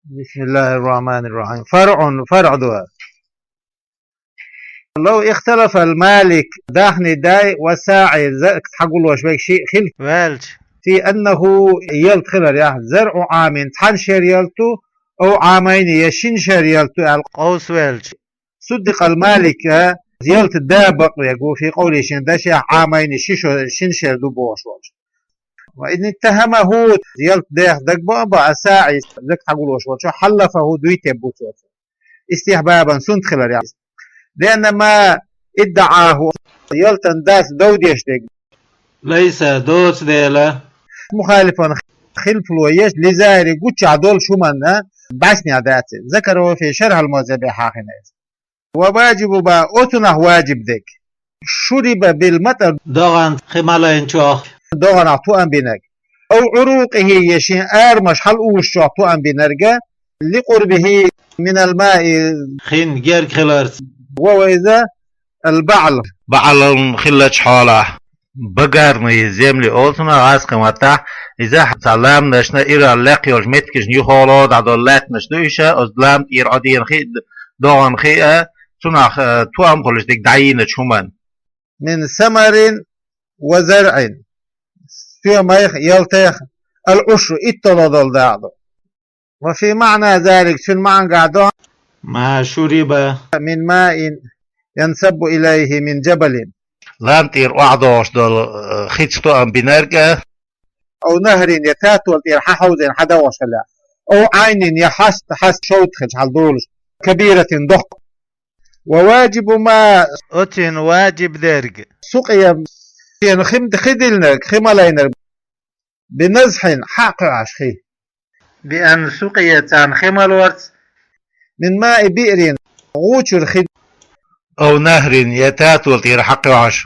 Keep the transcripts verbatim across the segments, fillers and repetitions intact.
بسم الله الرحمن الرحيم. فرع، فرع дуа. لو اختلف المالك, даьхни дай, والساعي, закат хьагулъеш верг шиъ хилча, ваьлча, في أنه, ялат хилар яхь, زرع عام, цхьан шера ялат ду, أو عامين, е шин шера ялат ду аьлла къовсаваьлча, صدق المالك, ялат да бакъвергва, في قوله, шен дешехь, عامين, ши шо-, шин шера ду бохуш волчу. وإن اتهمه, ялат дех дагабо а бо, الساعي, закат хьагулъеш волчо, حلفه, дуй тебу цо. استحبابا, суннат хилар яхь. لأن ما ادعاه, ялатан дац дов деш дерг, ليس, доцу дела, مخالفا, хилаф ло еш, للظاهر, гуччахь долчу хӀуманна, бӀаьснехь дац иза. ذكره في شرح المهذب, хьахийна иза. وواجب ما, оцунах ваджиб дерг, شرب بالمطر, догӀанца хи малайначохь, догӀанах тоам бинарг, أو عروقه, я шен арамаш хьалаузучохь тоам бинарг, لقربه من الماء, хин герга хиларца. وهو иза البعل, баӀал хиллачу хьолахь, багарные земли олу цунах гӀазкхийн маттахь, иза цхьа ламанашна, иралла лакха йолчу меттигашна юхало дӀадолу лаьттанаш ду иша, оцу лама тӀера Ӏодийна хи, догӀана хи а, цунах, э, тоам хуьлуш дерг дӀайийначу хӀуманна. من ثمر وزرع, стоьмех, ялтех, العشر, итталгӀа долу дакъа ду. وفي معنى ذلك, цуьнан маьӀнехь ду, ما شرب, من ماء ينسب إليه من جبل, лама тӀера охьадогӀуш долу, э, хица тоам бинарг а, أو نهر, я татол тӀера хьан хьовзийна хьан догӀуш хилла, أو عين, я хьаст, хьаст шовда хилча хьал долуш, كبيرة, доккха. وواجب ما, оцунна ваджиб дерг, سقي, шена хи, хи диллинарг, хи малайнарг, بنضح, хьакхоьхьуш хи. بأن سقي, царна хи малорца, من ماء بئر, гӀу чуьра хи, أو نهر, я татол тӀера хьакхоьхьуш,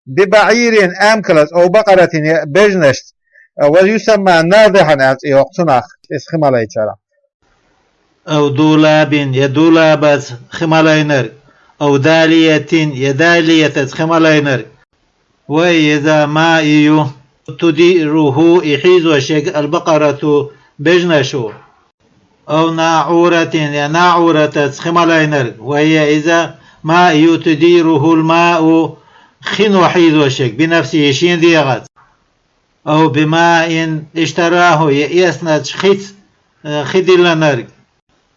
ببعير, амкалаца, أو بقرة, я бежнашца, ويسمى ناضحا аьлла цӀе йоккху цунах, иза хи малайчарах. أو دولاب, я дулабаца хи малайнарг, أو دالية, я далиятаца хи малайнарг. وهي иза ما ю, تديره, и хьийзош ерг, البقرة, бежнаш ю. أو ناعورة, я наӀуратаца хи малайнарг. وهي иза ما ю, تديره الماء, хино хьийзош ерг, بنفسه, шен дегӀаца. أو بماء اشتراه, я эцначу хица, э, хи диллинарг.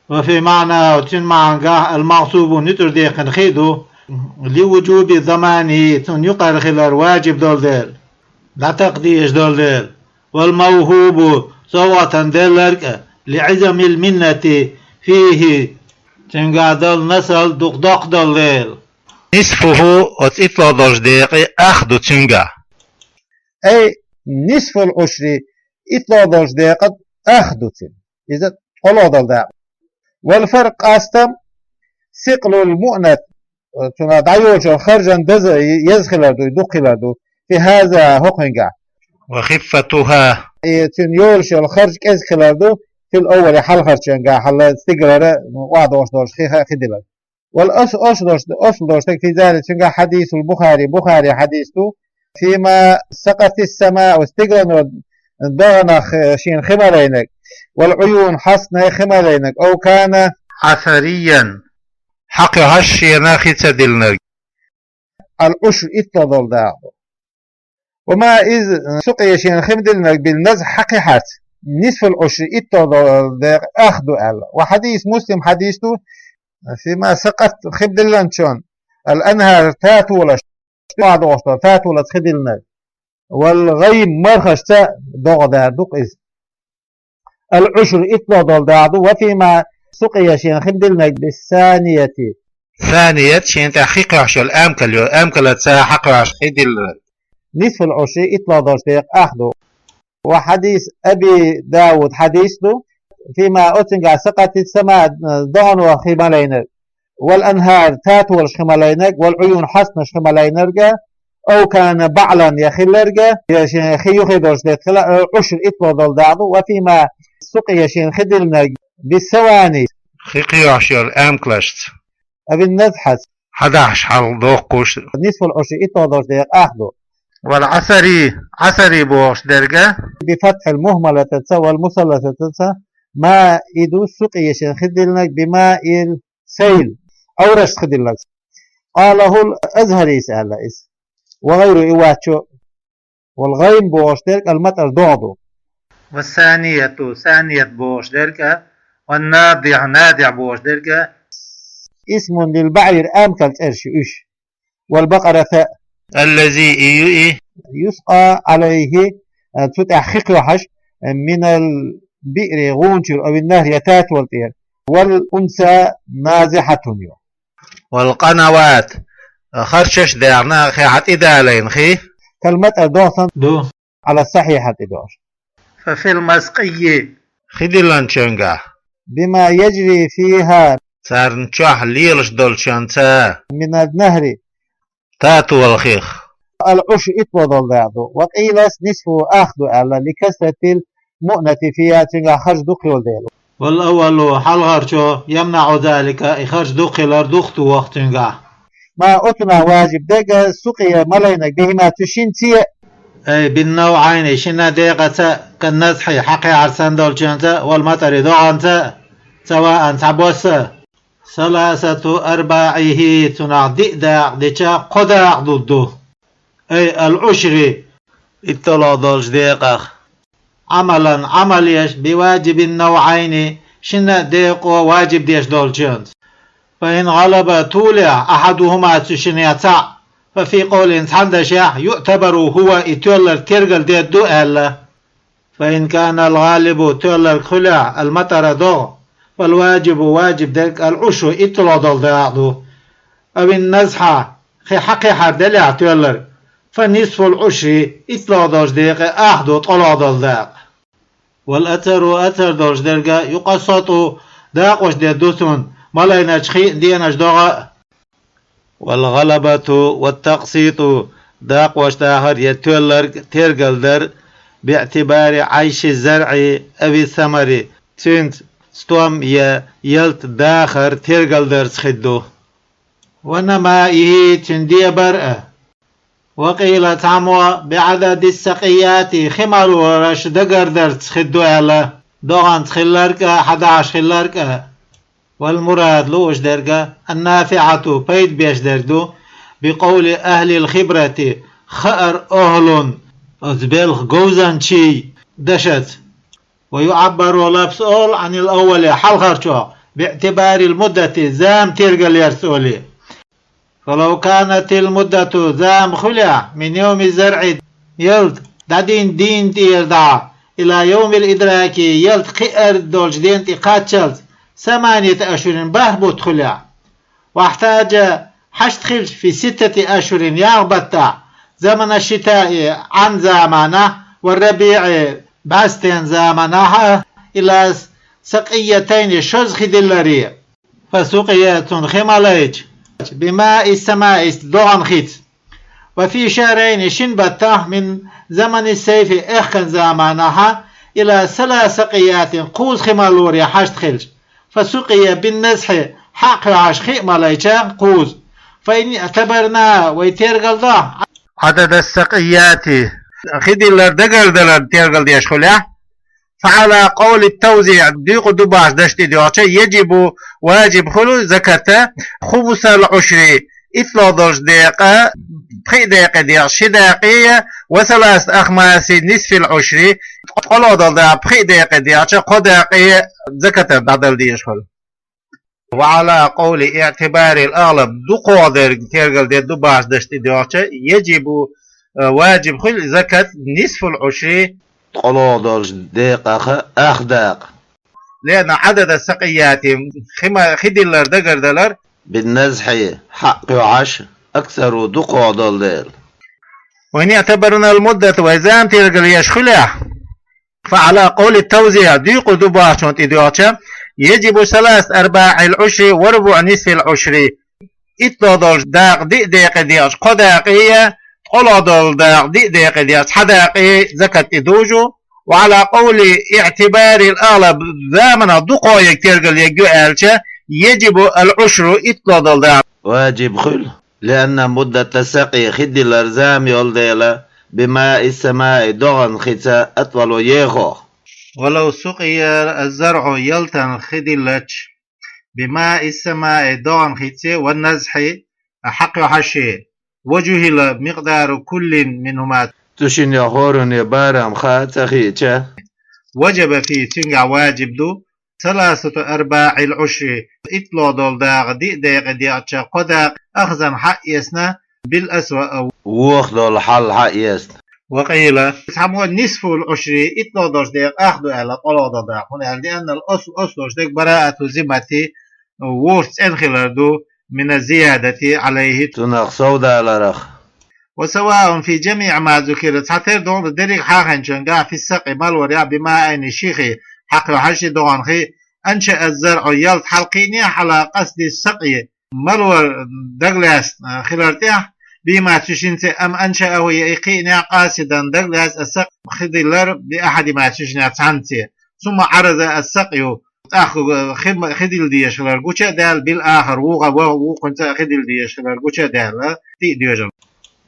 وفي معناه, цуьнан маьӀнехь, المغصوب, нуьцкъара декхна хи ду, لوجوب ضمانه, цунна юкъара хилар ваджиб долу дела, дӀатакха дезаш долу дела. والموهوب, совгӀатана делларг а, لعظم المنة فيه, цуьнгахь долу насал дукха доккха долу дела. نصفه, оцу итталгӀа долчу декъан ах ду цуьнгахь. أي نصف العشر, итталгӀа долчу декъан ах ду цуьнан. Иза ткъолгӀа долу дакъа. والفرق, къастам, ثقل المؤنة, цунах дӀайолуш йолу харжан деза, еза хилар ду, дукха хилар ду, في هذا, хӀокхуьнгахь. وخفتها, и цуьнан йолуш йолу харж кӀезиг хилар ду, في الأول, хьалхарчуьнгахь, хьала стигалара охьадогӀуш долуш хи, хи диллар. والأصل, أصل долуш, أصل долуш дерг, في ذلك, цуьнгахь, حديث البخاري, Бухари хьадис ду, فيما سقت السماء, стигалан догӀанах, э, шена хи малайнарг, والعيون, хьастанех хи малайнарг, أو كان عثريا, хьакхоьхьуш шена хи ца диллинарг. العشر, итталгӀа долу дакъа ду. وما إذا سقي, шена хи ма диллинарг, بالنضح, хьакхехьарца, نصف العشر, итталгӀа долу декъан ах ду аьлла. وحديث مسلم, хьадис ду, فيما سقت, хи ма диллинчунна, الأنهار, татолаш, охьадогӀуш долу татолаца хи диллинарг. والغيم, мархашца догӀа дар ду-кх иза. العشر, итталгӀа долу дакъа ду, وفيما سقي, шена хи ма диллинарг, بالثانية. ثانية, шена тӀехь хи кхоьхьуш йолу амкал ю, амкалаца хьакхоьхьуш хи диллинарг. نصف العشر, итталгӀа долчу декъан ах ду. وحديث أبي داود, хьадис ду, فيما, оцуьнгахь, سقت السماء, догӀано хи малайнарг, والأنهار, татолаш хи малайнарг, والعيون, хьастанаш хи малайнарг, أو كان بعلا, я хилларг, я шен хи юххе долуш дерг хила, العشر, итталгӀа долу дакъа ду, وفيما سقي, шена хи диллинарг, بالثواني, хи кхоьхьуш йолу амкалашца, أو النضح, хьадахьаш, хьалдоккхуш. نصف العشر, итталгӀа долчу декъан ах ду. والعثري, Ӏасари бохуш дерг а. بفتح المهملة والمثلثة, Ма и ду сукъия шен хи диллинарг, бимаил сайл, Ӏоврашца хи диллинарг. قاله الأزهري аьлла иза. وغيره и ваччо. والغين бохуш дерг а المطر догӀа ду. والثانية, ثانية бохуш дерг а, والناضح, ناضح бохуш дерг а. اسم للبعير, амкал цӀераш ю уьш. والبقرة الذي и ю и. يسقى عليه, цу тӀехь хи кхоьхьаш, من البئر гӀуначуьра, أو النهر я татол тӀера. والأنثى ناضحة ю. والقنوات харчаш даьхна хи хьан тӀедалайна хи. كالمطر догӀа санна ду. على الصحيح тӀедогӀуш. ففي المسقي хи диллинчуьнгахь. بما يجري فيها царна чохь лелаш долчуьнца. من النهر татол хих. العشر итт ло долу дакъа ду. وقيل نصفه ах ду аьлла, لكثرة المؤنة فيها цуьнгахь харж дукха йолу дела. والأول хьалхарчо يمنع ذلك и харж дукха хилар духту ваха цуьнгахь. Ма оцунах важиб дерг а сукъия малайнаг бихима цу шинца а. أي بالنوعين шина декъаца, كالنزح хьакхехьар санна долчуьнца, والمطر догӀанца, سواء цхьабосса. ثلاثة أرباعه цунах диъ дакъа дича кхо дакъа ду ду. أي العشر итт ло долчу декъах. عملا Ӏамал еш, بواجب النوعين шина декъо важиб деш долчуьнца. فإن غلب тулехь, أحدهما цу шинех цхьаъ, ففي قول цхьана дашехь, يعتبر هو и тоьлларг тергал дедду аьлла. فإن كان الغالب тоьлларг хуьлехь, المطر догӀа, فالواجب важиб дерг العشر итт ло долу дакъа ду. أو النزح хи хьакхехьар делехь тоьлларг, فنصف العشر итт ло долчу декъе ах ду ткъа ло долу дакъа. والأثر أثر долчу дерг а يقسط дакъош дедду цунна, малайначу хи а, денош догӀа а. والغلبة والتقسيط дакъош дахар я тоьлларг тергал дар, باعتبار عيش الزرع أو الثمر цуьнца стом я ялта дахар тергал дарца хи ду. ونمائه цуьнан дебар а. وقيل цхьаммо بعدد السقيات хи малораш дагардарца хи ду аьлла, догӀанца хилларг а, хьадахьаш хилларг а. والمراد лууш дерг а النافعة пайда беш дерг ду, بقول أهل الخبرة хаар охӀлун, оцу белхан говзанчийн дашаца. ويعبر лапс олу عن الأول хьалхарчох, باعتبار المدة зама тергал ярца олий. فلو كانت المدة зама хуьлехь, من يوم الزرع ялта дӀадийна дийнна тӀера дӀа, إلى يوم الإدراك ялта кхиар долчу ден тӀе кхаччалц, ثمانية أشهر бархӀ бутт хуьлехь. واحتاج хьашт хилча في ستة أشهر ялх баттахь, زمن الشتاء Ӏан заманахь, والربيع бӀаьстен заманахь а, إلى سقيتين шозза хи дилларе. فسقي цунна хи ма лайча, بماء السماء догӀан хица. وفي شهرين шин баттахь من زمن الصيف эхкан заманахь а, إلى ثلاث سقيات кхузза хи ма лоре хьашт хилча. فسقي بالنزح хьакхоьхьаш хи а ма лайча кхузза. فإن اعتبرنا вай тергал до عدد السقيات хи диллар дагардаларна тергал деш хуьлехь, فعلى قول التوزيع дуьйкъу ду бахьаш дашна тӀедоьгӀча, يجب важиб хуьлу заката خمس العشر итт ло долчу декъа пхиъ декъе дегӀ ши дакъе, وثلاثة أخماس نصف العشر ткъа ло долу дакъа пхиъ декъе дегӀча кхо дакъе закатар дӀадала дезаш хуьлу. وعلى قول اعتبار الأغلب дукхох дерг тергал дедду бахьаш дашна тӀедоьгӀча, يجب важиб хуьлу закат نصف العشر ткъа ло долчу декъах ах дакъа. لأن عدد السقيات хи ма-, хи диллар дагардалар بالنزح хьакхоьхьаш أكثر дукхох долу дела. وإن اعتبرنا المدة вай зама тергал еш хуьлехь, فعلى قول التوزيع дуьйкъу ду бахьачунна тӀедоьгӀча, يجب ثلاثة أرباع العشر وربع نصف العشر итт ло долчу дакъа диъ декъе дегӀча кхо дакъе, ткъа ло долу дакъа диъ декъе дегӀча цхьа дакъе закат тӀедужу, وعلى قول اعتبار الأغلب заманах дукхох ерг тергал ерг ю аьлча, يجب العشر итт ло долу дакъа важиб хуьлу. لأن مدة السقي хи диллар зама йолу дела, بماء السماء догӀан хица أطول ехох. ولو سقي الزرع ялтан хи диллача, بماء السماء догӀан хица, والنزح хьакхёхьаш, وجهل مقدار كل منهما цу шиннех хӀоранна барам ха цӀа хиъча, وجب فيه цунгахь ваджиб ду, ثلاثة أرباع العشر итлагӀа долу дакъа диъ декъе деъча кхо дакъа, أخذا хьаэцна, بالأسوأ вуха долу хьал хьаэцна. وقيل цхьаммо نصف العشر итлагӀа долчу декъах ду аьлла, ткъолгӀа долу дакъа, хӀунда аьлча لأن الأصل оцу долчу декъах براءة الذمة вовшашца цӀена хилар ду, من الزيادة عليه цунах совдаларах. وسواء في جميع ما ذكر цхьатера догӀу дерриг хьахийначуьнгахь في السقي малорехь بماءين ши хи хьакхёхьаш, догӀан хи, أنشأ الزرع ялта хьалакхиънехь على قصد السقي малор дагалаьцна хилар тӀехь, بهما цу шинца, أم أنشأه я и кхиънехь قاصدا дагалаьцна السقي хи диллар بأحدهما цу шиннех цхьаьнца, ثم عرض السقي тӀаккха хи, хи дилла дезаш хилар гуча а даьлла, بالآخر вукху, вукхунца а хи дилла дезаш хилар гуча а даьлла, тӀе а доьжал.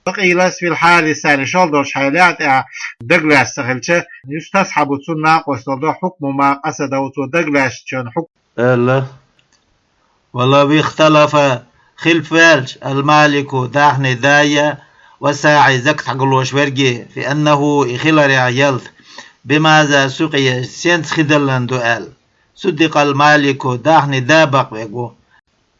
وقيل في الحال الثاني шолгӀа долчу хьелехь тӀехь дагалаьцна ца хилча, يستصحب цунна накъосталла до حكم ما قصده цо дагалаьцначун хьукм аьлла. ولو اختلف хилаф ваьлча, المالك даьхни да я, والساعي закат хьагуллуш верг а, في أنه и хиларехь ялта, بماذا سقي сенца хи диллина ду аьлла, صدق المالك даьхни да бакъвеш ву.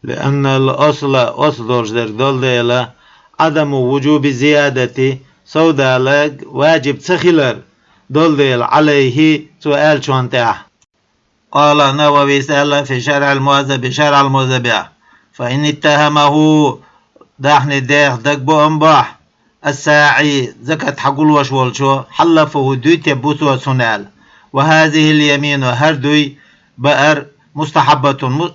لأن الأصل оцу долчу дерг долу дела, عدم وجوب الزيادة совдала ваджиб ца хилар долу дела عليه цо аьллачунна тӀехь. قال النووي аьлла في شرح المهذب شرح المهذب: فإن اتهمه даьхни дех дагабо ам бохь, الساعي закат хьагуллуш волчо, حلفه дуьтеб бу цо цунна аьлла. وهذه اليمين хӀара дуй баар مستحبة му-,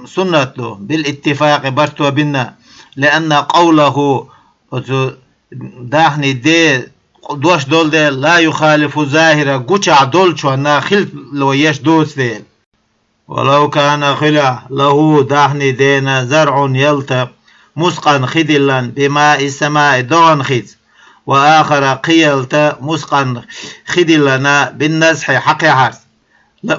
суннат ду, بالاتفاق барт тобинна, لأن قوله оцу даьхни де дош долу дела, لا يخالف الظاهر гучахь долчунна хилаф еш доцу дела. ولو كان хилахь, له даьхни дена, زرع ялта, مسقا хи диллина, بماء السماء догӀан хица, وآخر кхин ялта, مسقا хи диллина, بالنزح хьакхехьарца,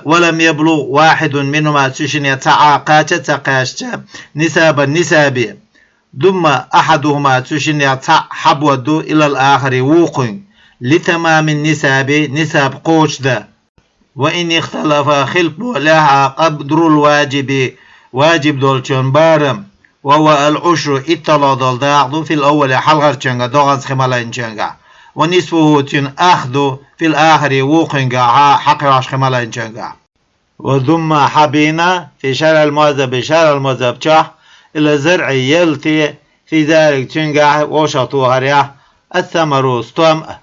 ولم يبلغ واحد منهما цу шиннех цхьаъ кхача а ца кхаьчча, نصابا нисабе, ضم أحدهما цу шиннех цхьаъ хьабоду إلى الآخر вукхуьнга, لتمام النصاب нисаб кхочушдан. وإن اختلف хилаф болехь а, قدر الواجب ваджиб долчун барам, وهو العشر итлагӀа долу дакъа ду, في الأول хьалхарчуьнгахь догӀанца хи ма лайначуьнгахь, ونصفه цуьнан ах ду, في الآخر вукхуьнгахь хьакхоьхьуш хи ма лайначуьнгахь. وضم хьабийна في شرح المهذب شرح المهذب чохь إلى الزرع ялте, في ذلك цуьнгахь, вовшах тохарехь, الثمر стом а.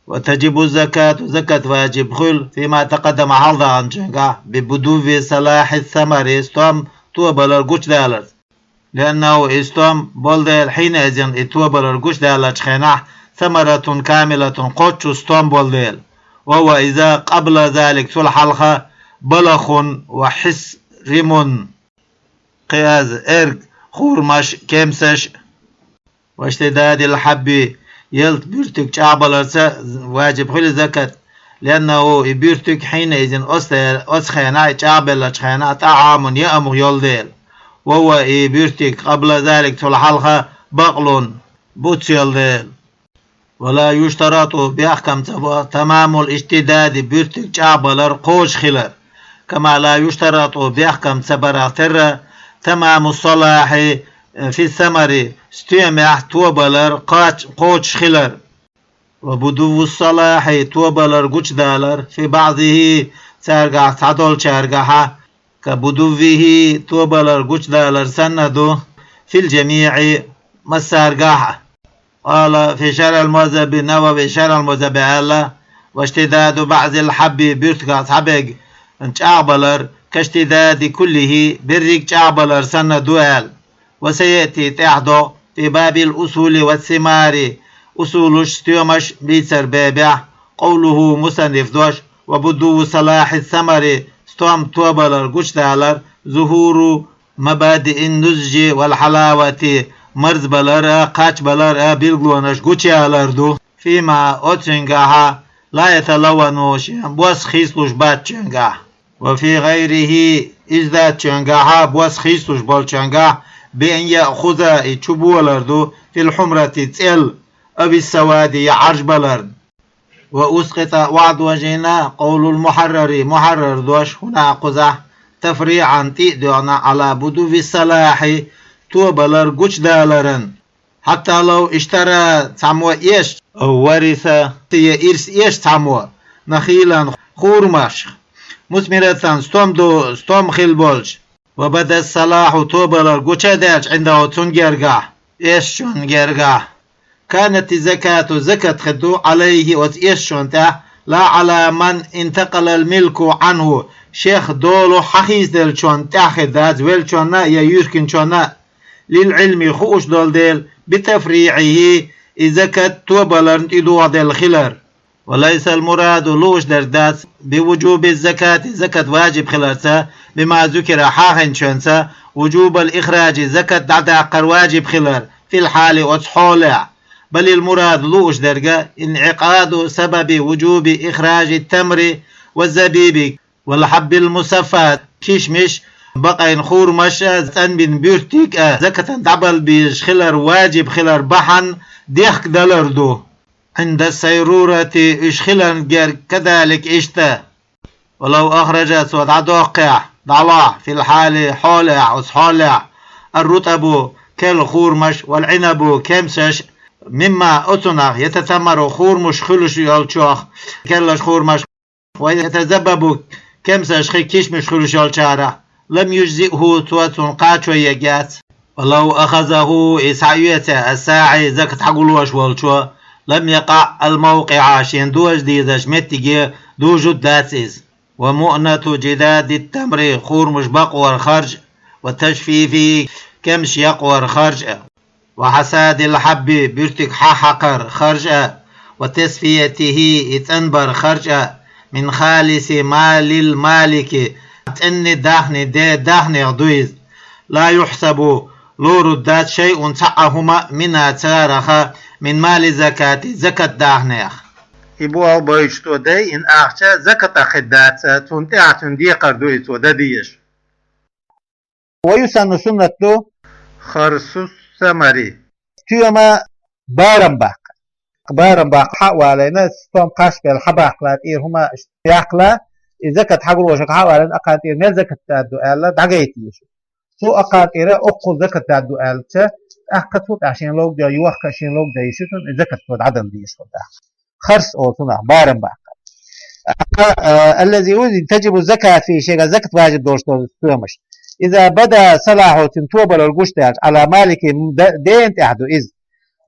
وتجب الزكاة закат ваджиб хуьлу, فيما تقدم хьалдаханчуьнгахь, ببدو صلاح الثمر стом тобалар гучудаларца. لأنه и стом болу дела, حينئذ и тобалар гучудаьллачу хенахь, ثمرة كاملة кхоччуш стом болу дела. وهو إذا قبل ذلك цул хьалха, بلخ وحصرم кхиаза, эрг, хурмаш, кемсаш. واشتداد الحب ялта буьртиг чӀагӀбаларца ваджиб хуьлу закат, لأنه и буьртиг, حينئذ оцу де-, оцу хенахь, и чӀагӀбеллачу хенахь, طعام яамах йолу дела. وهو и буьртиг, قبل ذلك цул хьалха, بقل буц йолу дела. ولا يشترط бехкам ца бо, تمام الاشتداد буьртиг чӀагӀбалар кхочуш хилар, كما لا يشترط бехкам ца барах терра, تمام الصلاح في الثمر стоьмехь тобалар кхач-, кхочуш хилар. وبدو الصلاح тобалар гучудалар, في بعضه цаьргахь цхьадолчаьргахьа, كبدوه тобалар гучудалар санна ду, في الجميع массаьргахь а. قال في شرح المهذب Навави Шархьул Мухьаззабе аьлла: واشتداد بعض الحب буьртигах цхьаберг чӀагӀбалар, كاشتداد كله берриг чӀагӀбалар санна ду аьлла. وسيأتي тӀаьхьа до, في باب الأصول والثمار усулаш, стоьмаш бийцар бабехь, قوله мусанниф дош: وبدو صلاح الثمر стом тобалар гучудалар, ظهور مبادئ النضج والحلاوة марзбалар а, кхачбалар а билгалонаш гучуялар ду. فيما оцуьнгахьа, لا يتلون, шен бос хийцалуш бац чуьнгахь. وفي غيره, иза дац чуьнгахь, бос хийцалуш болчуьнгахь, بأن يأخذ, и чу болар ду, في الحمرة, цӀел, أو السواد, я Ӏаржбаларна. وأسقط, охьадожийна, قول المحرر, мухьаррар дош, هنا, кхузахь, تفريعا, тӀе а доьгӀна, على بدو الصلاح, тобалар гучудаларан. حتى لو اشترى, цхьаммо эшча, أو ورث, я ирс эшча цхьаммо, نخيلا, хурамаш, مثمرة, стом ду, стом хилла болчу, وبدا الصلاح, тобалар гуча а даьлча, عنده, цунна гергахь, эшчунна гергахь, كانت الزكاة, закат хир ду, عليه, оцу эшчунна тӀехь, لا على من انتقل الملك عنه, шех долу хьахийцаделлачунна тӀехь хир дац, веллачунна я юьркинчунна, للعلم, хууш долу дела, بتفريعه, и закат тобаларна тӀедогӀуделла хилар. وليس المراد, лууш дерг дац, بوجوب الزكاة, закат важиб хиларца, بما ذكر, хьахийначуьнца, وجوب الإخراج, закат дӀадаккхар важиб хилар, في الحال, оцу хьолехь. بل المراد, лууш дерг, انعقاد سبب وجوب إخراج التمر والزبيب والحب المصفى, кишмиш, бакъйина хурамаш а, цӀанбина буьртиг а, закатан дӀабала безаш хилар важиб хилар бахьана дехкадалар ду. عند الصيرورة, уьш хиларна герга, كذلك, иштта. ولو أخرج, цо дӀадоккхехь, дӀалахь, في الحال, хьолехь, оцу хьолехь, الرطب, керла хурамаш, والعنب, кемсаш, مما, оцунах, يتتمر, хурамаш хуьлуш йолчух, керлаш хурамаш, ويتزبب, кемсаш хи, кишмиш хуьлуш йолчарах, لم يجزئه, цо цунна кхачо ергьяц. ولو أخذه, и схьаоьцу, الساعي, закат хьагулош волчо, لم يقع الموقع, шена дожа дезаш меттиге дужуд дац иза. ومؤنة جداد التمر, хурамаш бакъор харж а, وتجفيفه, кемсаш якъор харж а, وحصاد الحب, буьртиг хьахьакхар харж а, وتصفيته, и цӀанбар харж а, من خالص مال المالك, цӀена даьхни, ден даьхнех ду иза. لا يحسب, лорур дац, شيء, цхьа а хӀума, منها, царах, من مال الزكاة, закат даьхнех. И боху бойтуш цо дайина ахча закатах хир дац, цунна тӀехь цуьнан декхар ду и цо дан дезаш. ويسن, суннат ду, خرص الثمر, стоьма барам баккха. Барам баккха хьа а валийна, стом кхачбелла хьабаккхала, тӀера хӀума яккхала, и закат хьагулошка хьа а валийна, акхана тӀера мел закат дадду аьлла, дӀагайта йиш ю. Цо акхана тӀера оккхул закат дадду аьлча, тӀаккха цул тӀаьхьа шен ловга йохка, шен ловга йиш ю цунна, и закат цо дӀадала дезаш хӀума тӀаккха. Харс олу цунах, барам баккха. А, а, الذي, уьззина, تجب الزكاة فيه, шегахь закат важиб долуш долу стоьмаш. إذا بدا صلاحه, цуьнан тобалар гуш даьлча, على مالكه, м, д-, дена тӀехь ду иза.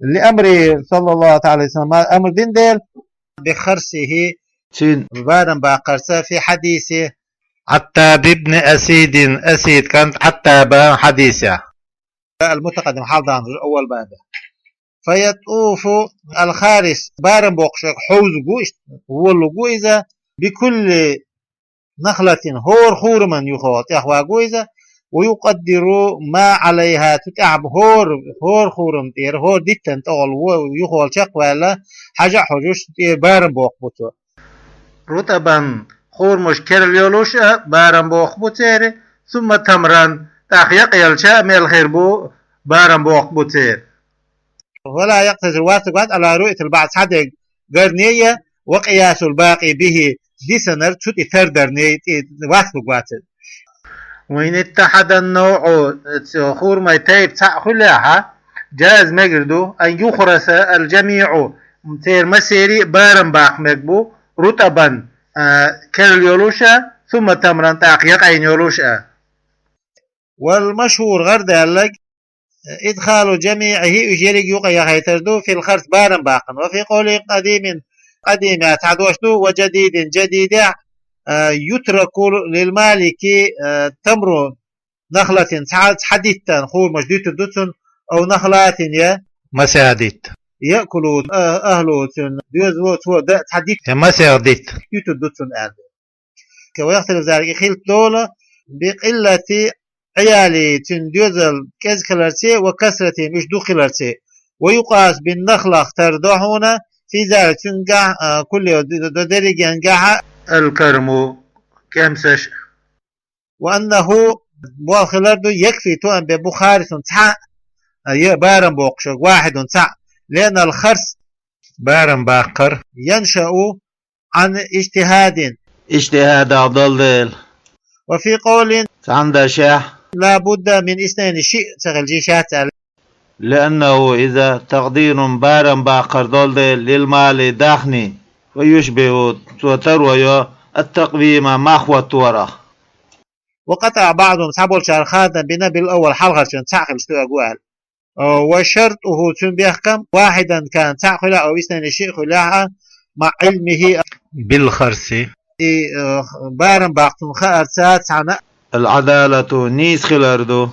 لأمره صلى الله تعالى عليه وسلم, амр дина дела, بخرصه, цуьнан барам баккхарца, في حديث عتاب بن أسيد, Асид кӀант Ӏаттабан хьадисехь. المتقدم, хьалдаханчу, أول باب. فيطوف الخارص, барам боккхуш верг хьовзуш ву, иштта волуш ву иза, بكل نخلة, хӀора хураман юхавала тӀехваьлла ву иза, ويقدر ما عليها, цу тӀехь хӀора, хӀора хурам тӀера, хӀора диттан тӀехула ву, юхавала чекхваьлла, хьажа а хьожуш, тӀера барам боккхуш ву цо. رطبا, хурамаш керла йолуш а барам боккхуш бу церан, ثم تمرا, тӀаккха якъаелча а мел хир бу, барам боккхуш бу церан. ولا يقتصر, вацлуг вац, على رؤية البعض, цхьадерг гарне а, وقياس الباقي به, дисанар цу тӀе тардарне а, тӀе вацлуг вац. وإن اتحد النوع, цу хурамийн тайпа цхьаъ хуьлехь, جاز, мегар ду, أن يخرص الجميع, церан массеран а барам баккха мега бу, رطبا, а, керла йолуш а, ثم تمرا, тӀаккха якъайна йолуш а. والمشهور, гӀардаьлларг, إدخال جميعه, уьш ерриг юкъа яхайтар ду, في الخرص, барам баккхана. وفي قول قديم, къадимехь цхьа дош ду, وجديد, جديدехь, а, يترك للمالك, а, تمر نخلة, цхьа, цхьа диттан хурамаш дуьтур ду цунна, أو نخلات, я масех дитт, يأكل, а, أهله, цуьнан доьзало, цо дан цхьа дитт, я масех дитт дуьтур ду цунна аьлла. ويختلف ذلك, и хилийта долу, بقلة عياله, цуьнан доьзал кӀезиг хиларца, وكثرتهم, уьш дукха хиларца. ويقاس بالنخلة, тардо хьуна, في ذلك цуьнгахь, а, كله д-, д-, дерригенгахь а الكرم кемсаш. وأنه болх хилар ду يكفي тоам бе бу خارس цхьаъ, а, е барам боккхуш верг واحد цхьаъ, لأن الخرس барам баккхар ينشأ عن اجتهاد иджтихӀадах долу дела. وفي قول цхьана дашехь لا بد من اثنين шиъ ца хилча йиш яц аьлла. لأنه إذا تقدير барам баккхар долу дела للمال дахни ويشبه цо таро йо التقويم мах хӀотторах. وقطع بعضهم цхьаболчара хадам бина بالأول хьалхарчун цхьаъ хилча тоам бу аьлла. وشرطه цуьнан бехкам واحدا كان цхьаъ хуьлахь а, أو اثنين шиъ хуьлахь а, مع علمه بالخرس и, э, барам баккхарна хаарца цхьаьна العدالة нийса хилар ду.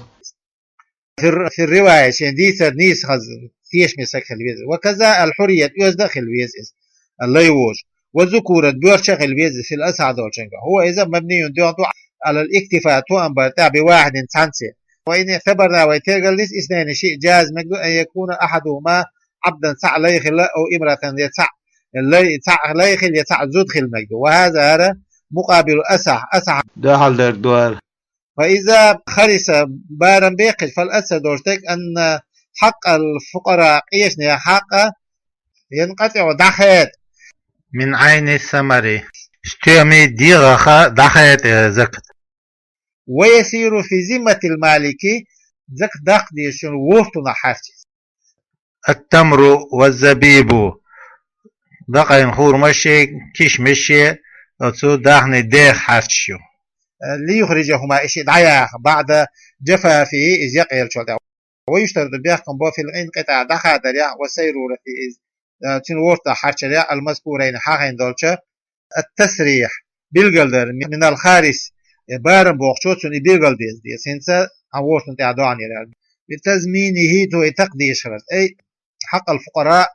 في الر-, في الرواية шен дийцар нийса хаза тешаме саг хила веза. وكذا الحرية оьзда а хила веза иза, лай волуш. والذكورة боьрша а хила веза في الأصح долчуьнгахь. هو иза مبني доьхна ду على الاكتفاء тоам бар тӀехь بواحد цхьаьнца. وإن اعتبرنا вай тергал дича اثنين шиъ جاز мег ду أن يكون أحدهما عبدا цхьаъ лай хила أو امرأة я цхьаъ лай, цхьаъ лай хила я цхьаъ зуда хила мег ду. وهذا хӀара مقابل الأصح, асахь дуьхьал дерг ду хӀара. فإذا خرس барам беккхича فالأصح долуш дерг أن حق الفقراء къечу нехан хьакъ ينقطع дӀахаийта من عين الثمر стоьмийн дегӀах дӀахаийта закат. ويصير في ذمة المالك закат даккха дезачун вортанах хьаьрча иза. التمر والزبيب дакъийна хурмаш а, кишмаш а оцу дахни дех хьаьрчаш ю. ليخرجهما и шиъ дӀаяха بعد جفافه иза якъаеллачул тӀаьхьа. ويشترط бехкам бо في الانقطاع дӀахадарехь والصيرورة иза, э, цуьнан вортанах хьаьрчарехь المذكورين хьахийна долчу التصريح билгалдар من الخارس, э, барам боккхучо цунна и билгал деза деза. ХӀинца хьан вортанна тӀехь доӀанера аьлла. بتضمينه цо и такха дезаш хиларца. أي حق الفقراء,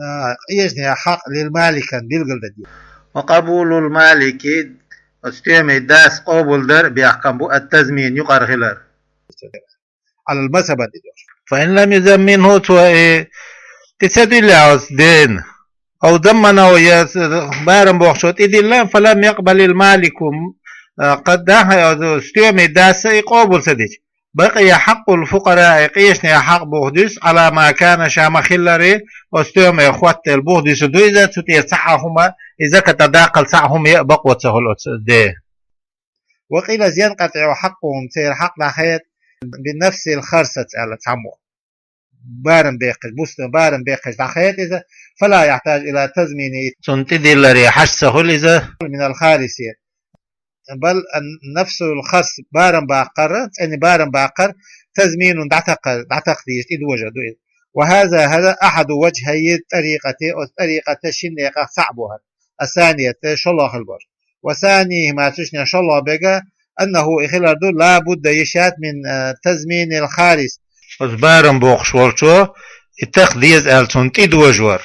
а, къечу нехан хьакъ للمالك билгалдан деза. وقبول المالك оцу стоьмийн дас къобалдар бехкам бу التضمين юкъара хилар. على المذهب тӀедоьхуш. فإن لم يضمنه цо и тӀе ца диллехь оцу дена, أو ضمنه я барам боккхучо тӀедиллина, فلم يقبل المالك, а, кхадахьа оцу стоьмийн дас и къобал ца дича. بقي حق الفقراء къечу нехан хьакъ буха дуьсу على ما كان ша ма-хиллара, оцу стоьмех хӀоттаделла буха дуьсур ду иза, цу тӀера цхьа а хӀума, и закат даккхал цхьа а хӀума яа бакъо ца хуьлу оцу дена. وقيل ينقطع حقهم церан хьакъ дӀахаийта بنفس الخرس аьлла цхьаммо. Барам беккхича, бустан барам беккхича дӀахаийта иза, فلا يحتاج إلى تضمين цунна тӀедилларе хьаьрча ца хуьлу иза من الخارس. بل نفس الخرس барам баккхар, цӀена барам баккхар تضمين дӀатакха, дӀатакха дезаш тӀедожар ду иза. وهذا хӀара أحد وجهي الطريقة оцу тӀарикъата шина некъах цхьаъ бу хӀара. الثانية шолгӀа хила болуш. وثانيهما цу шиннех шолгӀа берг أنه и хилар ду لا بد йиш яц من, а, تضمين الخارس оцу барам боккхуш волчо и такха деза аьлла цунна тӀедожор.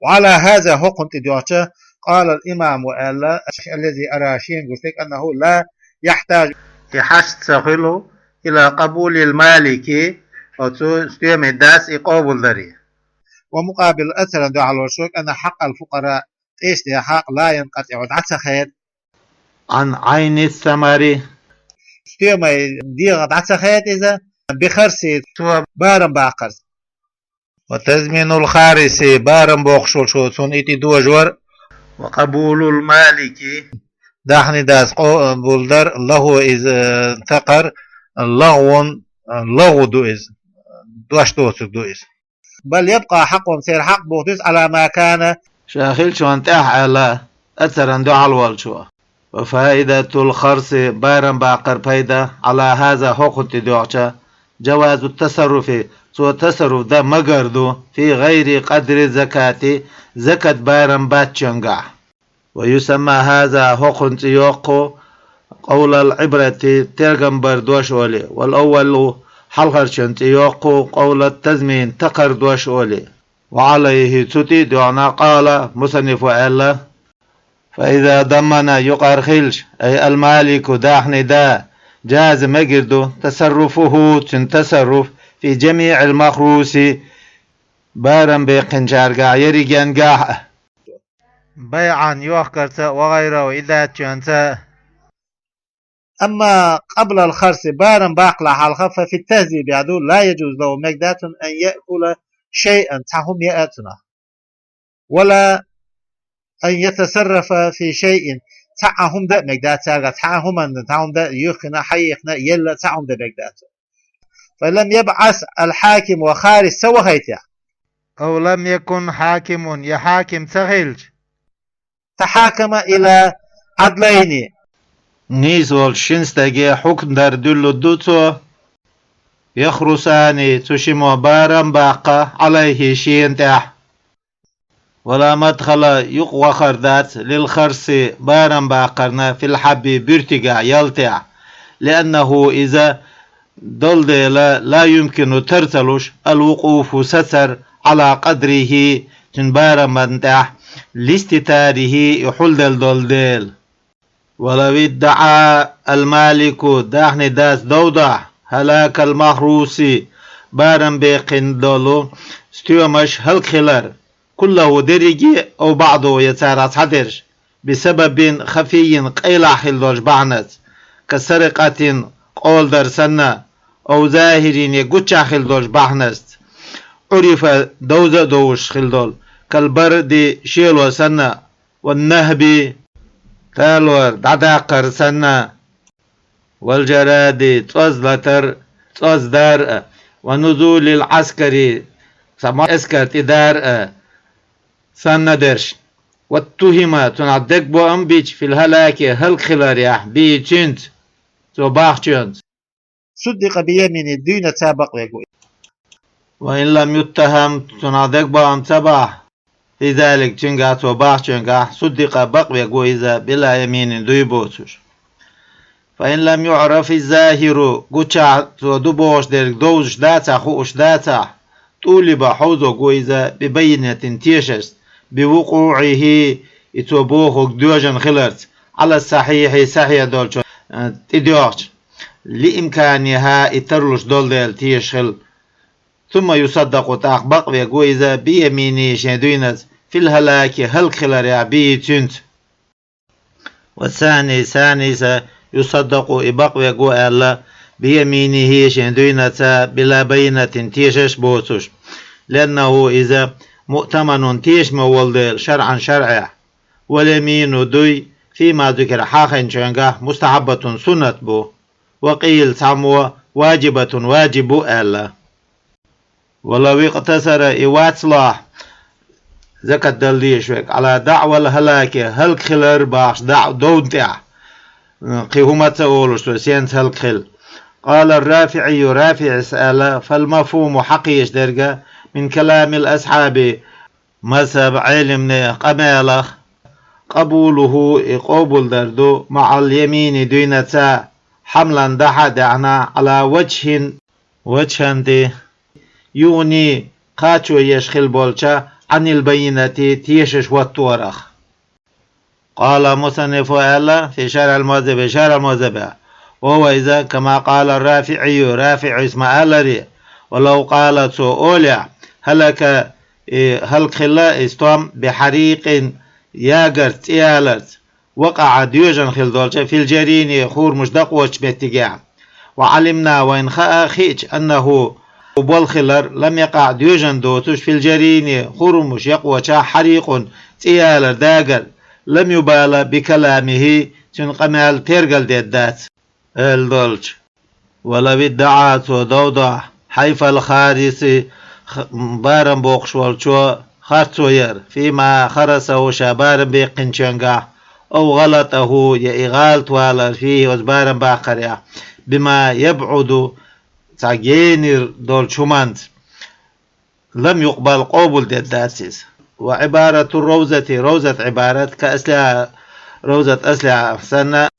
وعلى هذا хӀокхунна тӀедоьхча قال الإمام аьлла, الذي أرى шена гуш дерг أنه لا يحتاج и хьаьрча ца хуьлу إلى قبول المالك оцу стоьмийн дас и къобалдаре. ومقابل الأكثر дуьхьал волуш верг أن حق الفقراء къечу нехан хьакъ لا ينقطع дӀа ца хаийта عن عين الثمر стоьмийн дегӀах дӀа ца хаийта иза بخرس цо барам баккхарца. وتضمين الخارس барам боккхуш волчо цунна и тӀедожор. وقبول المالك дахни дас къобалдар له иза, э, такхар لغو, э, логӀу ду иза, дош доцург ду иза. بل يبقى حقهم церан хьакъ буха дуьсу على ما كان ша хиллачунна тӀехь аьлла, أكثر дуьхьал волчо. وفائدة الخرس барам баккхар пайда على هذا хӀокхунна тӀедоьхча جواز التصرف цо тасарруф дан магар ду في غير قدر الزكاة закат барам баьччуьнгахь. ويسمى هذا хӀокхунна цӀе йоккху قول العبرة тергам бар дош олий. والأول хьалхарчун цӀе йоккху قول التضمين такхар дош олий. وعليه цу тӀе а доьгӀна قال مصنف аьлла. فإذا ضمن юкъара хилча أي المالك дахни да جاز мегар ду تصرفه цуьнан тасарруф في جميع المخروص барам беккхинчаьргахь ерригенгахь а. بيعا, йохкарца, وغيره, и даьччоьнца. أما قبل الخرس, барам баккхале хьалха, ففي التهذيب, яхь ду, لا يجوز له, мегадацунна, أن يأكل شيئا, цхьа хӀума яа цунах. ولا أن يتصرف في شيء, цхьа а хӀума дан а мегадац цаьргахь, цхьа а хӀуманна, цхьа хӀума дан а, юххина, хьаехкина, елла, цхьа хӀума дан мегадац. فإن لم يبعث الحاكم, ва харис ца вахийта, أو لم يكن حاكم, я хьаким ца хилча, تحاكم إلى عدلين, нийса волчу шина стаге хьукму дар дуьллур ду цо, يخرسان, цу шиммо барам баккха, عليه, шена тӀехь. ولا مدخل, юкъа вахар дац, للخرس, барам баккхарна, في الحب, буьртигахь, ялтехь, لأنه, иза долу дела, لا يمكن, тар ца луш, الوقوف, сацар, على قدره, цуьнан бараман тӀехь, لاستتاره, и хьулделла долу дела. ولو ادعى المالك, даьхни дас дов дахь, هلاك المخروس, барам беккхина долу стоьмаш хӀаллакьхилар, كله, дерриге, أو بعضه, я царах цхьадерш, بسبب خفي, къайлахь хилла долчу бахьанца, كسرقة, къоладар санна, أو ظاهر, я гуччахь хилла долчу бахьанца, عرف, довза а довзуш хилла долу, كالبرد, шело санна, والنهب, талор, дӀадаккхар санна, والجراد, цӀоз латар, цӀоз дар а, ونزول العسكر, цхьа эскар тӀе дар а санна дерш. واتهم, цунах дегабоам бича, في الهلاك, хӀаллакьхиларехь, به, цуьнца, цо бахчоьнца. صدق بيمينه, дуьйнаца бакъвергва. وإن لم يتهم, цунах дегабоам ца бахь, في ذلك, цуьнгахь, цо бахчоьнгахь, صدق, бакъвергва иза, بلا يمين, дуй боцуш. فإن لم يعرف الظاهر, гучахь цо ду бохуш дерг довзуш дацахь, хууш дацахь, طولب, хьовзоргва иза, ببينة, тешашца, بوقوعه, и цо бохург доьжна хиларца, على الصحيح, сахьихь долчу, э, тӀедоьгӀча, لإمكانها, и тарлуш долу дела, тешаш хила. ثم يصدق, тӀаккха бакъвергва иза, بيمينه, шен дуьйнаца, في الهلاك, хӀаллакьхиларехь, به, цуьнца. والثاني, санийса, يصدق, и бакъвергва аьлла, بيمينه, шен дуьйнаца, بلا بينة, тешаш боцуш, لأنه, иза, مؤتمن, тешаме волу дела, شرعا, шарӀехь. واليمين, дуй, فيما ذكر, хьахийначуьнгахь, مستحبة, суннат бу. وقيل, цхьаммо, واجبة, ваджиб бу аьлла. ولو اقتصر, и вацлахь, закат дала дезаш верг, على دعوى الهلاك, хӀаллакьхилар бахча даӀ-, довна тӀехь, кхин хӀума ца олуш, цо сенца хӀаллакьхилла. قال الرافعي, РафиӀис аьлла, فالمفهوم, хьакхийча дерга, من كلام الأصحاب, мазхӀаб Ӏелимнех къамелах, قبوله, и къобалдар ду, مع اليمين, дуьйнаца, حملا, дахьа а даьхьна, على وجه, ваджхӀан, يغني, кхачо еш хила болча, عن البينة, тешаш хӀотторах. قال المصنف, аьлла, في شرح المهذب, شرح المهذب, وهو, иза, كما قال الرافعي, РафиӀис ма-аллара, ولو قال, цо олехь, هلك, и хӀаллакьхилла, и стом, بحريق, ягарца, цӀеяларца, وقع, доьжна хила долча, في الجرين, хурмаш дакъочу меттигехь. وعلمنا, вайна хаа, хиъча, أنه, болх хилар, لم يقع, доьжна доцуш, في الجرين, хурмаш якъоча, حريق, цӀеялар, дагар, لم يبال بكلامه, цуьнан къамел тергал деддац, аьлла долчу. ولو ادعى, цо дов дахь, حيف الخارس, х-, барам боккхуш волчо харцо яр, فيما خرسه, ша барам беккхинчуьнгахь, أو غلطه, я и гӀалат валар, فيه, оцу барам баккхарехь, بما يبعد, цхьа генара долчу хӀуманца, لم يقبل, къобал деддац иза. وعبارة الروضة, ровзат Ӏибарат, كأصلها, ровзат аслехь санна,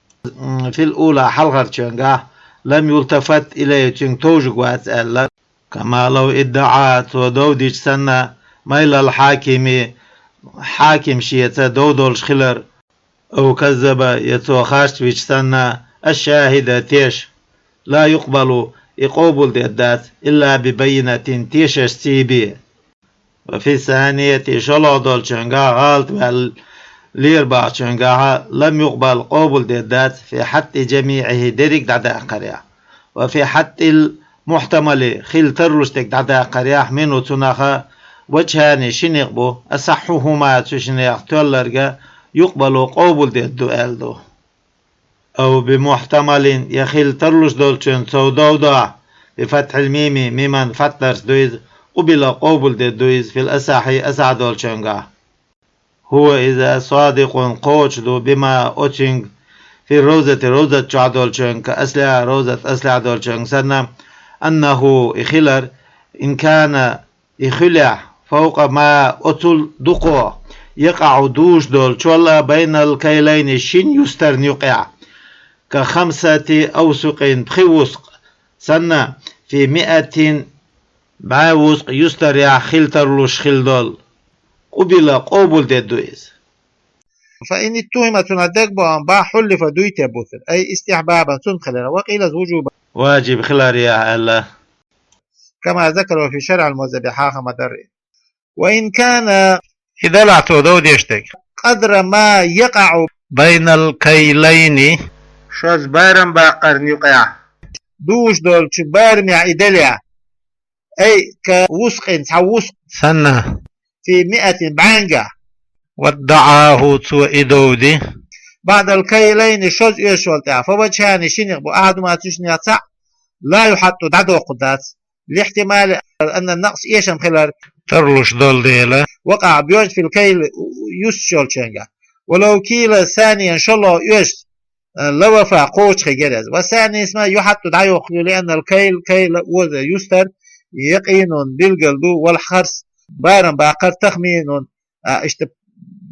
في الأولى, хьалхарчуьнгахь, لم يلتفت إليه, цуьнга товжуг вац аьлла. كما لو ادعى, цо дов дича санна, ميل الحاكم, хьаким шеца дов долуш хилар, أو كذب, я цо харц вича санна, الشاهد, теш. لا يقبل, и къобал деддац, إلا ببينة, тешашций бен. وفي الثانية шоллагӀа долчуьнгахь гӀалат ваьлла лер бахчуьнгахь لم يقبل къобалдергдац في حط جميعه дерриг дӀадаккхарехь. وفي حط المحتمل хила тарлуш дерг дӀадаккхарехь منه цунах وجهان ши некъ бу أصحهما цу шиннех тоьлларг يقبل къобалдергда аьлла ду. أو بمحتمل я хила тарлуш долчун цо довдахь بفتح الميم миман фатхьдарца ду иза قبل къобалдергда иза في الأصح асахь долчуьнгахь. هو иза صادق кхочуш ду بما оцуьнга في الروضة ровзат чохь долчуьнга كأصلها ровзат аслехь долчуьнга санна أنه и хилар إن كان и хуьлехь فوق ما оцул дукхо يقع дузуш долчул بين الكيلين шин юстарна юкъехь كخمسة أوسق пхи вускъ санна في مائة бӀе вускъ юстарехь хила тарлуш хила долу قبل къобалдергда иза. فإن اتهم цунах дагабоам бахь حلف дуй те бу цуьнан أي استحبابا цунна хиларна وقيل وجوبا важиб хиларна аьлла. كما ذكره في شرح الموزبي хьаха ма-дарра. وإن كان и далахь цо довдеш дерг قدر ما يقع بين الكيلين шозза барам баккхарна юкъехь дузуш долчу барамехь и далахь أي كوسق цхьа вускъ санна في مائة бӀаьнгахь وادعاه цо и довди بعد الكيلين шозза оьшуш волу тӀехь فوجهان ши некъ бу أحدهما цу шиннех цхьаъ لا يحط дӀадоккхур дац لاحتمال أن النقص эшам хилар тарлуш долу дела وقع боьжна في الكيل юстуш йолчуьнгахь ولو كيل ثانيا шолгӀа оьшуш لوفى кхочуш хир гераз. والثاني اسمه يحط дӀайоккхур ю لأن الكيل кайла оза юстар يقين билгал ду والحرص барам баккхар تخمين а иштта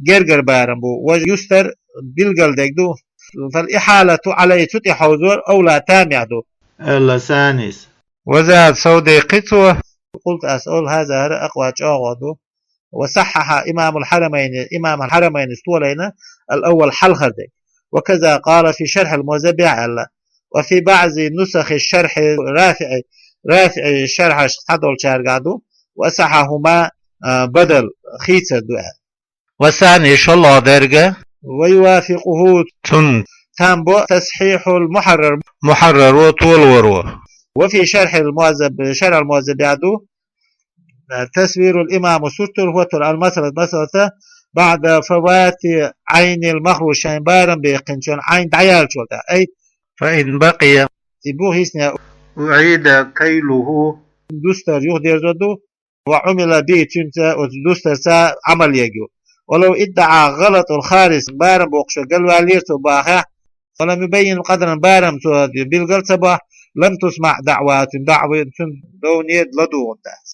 гергара барам бу ва юстар билгал дерг ду. فالإحالة عليه цу тӀе хьовзор أولى тамехь ду. Аьлла санис. وزاد сов деккхи цо. قلت ас олу هذا хӀара أقوى чӀогӀа ду. وصحح إمام الحرمين إمام الحرمين столайна الأول хьалхар дерг. وكذا قال في شرح الموزبي аьлла. وفي بعض نسخ الشرح رافعي رافعي шархьаш цхьадолчаьрга ду. وصححهما بدل хийцар ду аьлла. والثاني шолгӀа дерг ويوافقه цунна там бо تصحيح المحرر мухьарраро толаваро. وفي شرح الموزب شرح الموزبي ду تسوير الإمام суртур хӀоттур المسألة масъалата بعد فوات عين المخروج шайн барам беккхинчун Ӏайн дӀаяьллачул тӀаьхьа. أي فإن بقي и бу хӀисне أعيد كيله дустар юхадерзор ду وعمل به цуьнца оцу дустарца Ӏамал ерг ю. ولو ادعى غلط الخارج барам боккхуш галваьллера цо бахахь ولم يبين قدرا барам цо билгал ца бахь لم تسمع دعواه цуьнан даӀва цуьнан довнера ладугӀун дац.